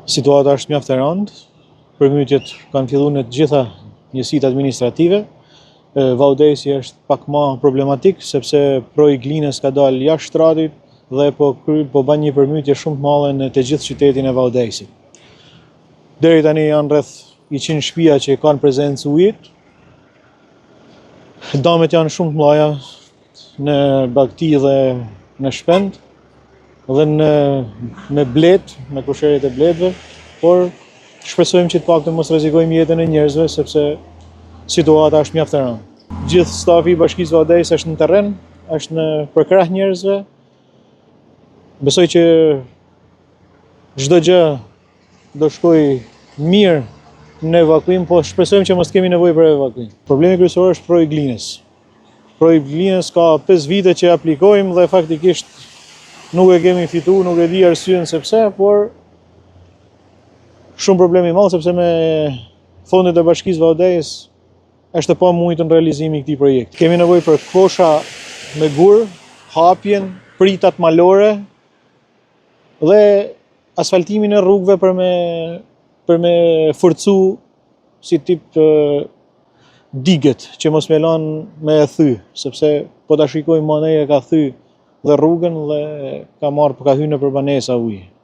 Situata është mjaft e rëndë. Përmbytjet kanë filluar në të gjitha njësitë administrative. Vau Dejsi është pak ma problematik sepse proi i Glinës ka dalë jashtë shtratit dhe po kry, po bën një përmbytje shumë të madhe në të gjithë qytetin e Vau Dejsit. Deri tani janë rreth 100 shtëpia që kanë prezencë ujit. Damet janë shumë të mëdha në bagëti dhe në shpend dhe në me blet, me kosheret e bletëve, por shpresojmë që të paktën mos rrezikojmë jetën e njerëzve sepse situata është mjaft e rëndë. Gjithë stafi i Bashkisë Vau Dejës është në terren, është në përkrah njerëzve. Besoj që çdo gjë do shkoj mirë në evakuim, po shpresojmë që mos kemi nevojë për evakuim. Problemi kryesor është proi i Glinës. Proi i Glinës ka 5 vite që aplikojmë dhe faktikisht nuk e kemi fitu, nuk e di arsyen se pse, por shumë problem i madh sepse me fondet e Bashkisë Vau Dejës është e pamujtur realizimi i këtij projekti. Kemi nevojë për kosha me gur, hapjen, pritat malore dhe asfaltimin e rrugëve për me forcu si tip diget që mos me lanë me e thy, sepse po ta shikojmë manej e ka thy dhe rrugën dhe ka marrë, po ka hy nëpër banesa uji.